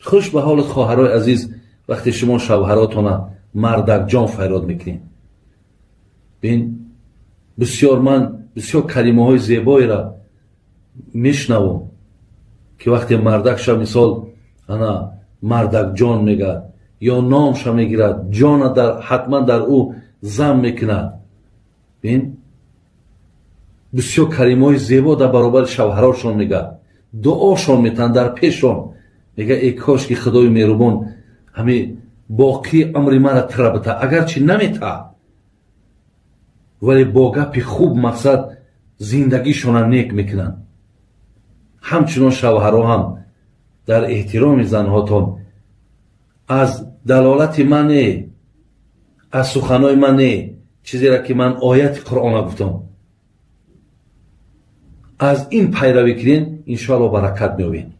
Хуш ба ҳолат, хоҳарои азиз, вақте шумо шавҳаротона мардакҷон фарёд мекунед. Бин, бисёр ман бисёр калимаҳои зебоеро мешунавам, ки вақте мардакша, мисол, ана мардакҷон мегӯяд ё номша мегирад, ҷона дар ҳатман дар ӯ зам мекунад. Бин, бисёр калимаҳои зебо дар баробари шавҳарошон мегӯяд, дуошон метаҳанд дар пешон, мега: «Э кош ки Худои меҳрубон ҳами боқии умри мара тира бита». Агарчи наметаҳад, вале бо гапи хуб, мақсад, зиндагишона нек мекунанд. Ҳамчунон шавҳарҳо ҳам дар эҳтироми занҳотон, аз далолати ман не, аз суханҳои ман не, чизеро ки ман ояти Қуръона гуфтам, аз ин пайравӣ кунен, иншоалло баракат меёбед.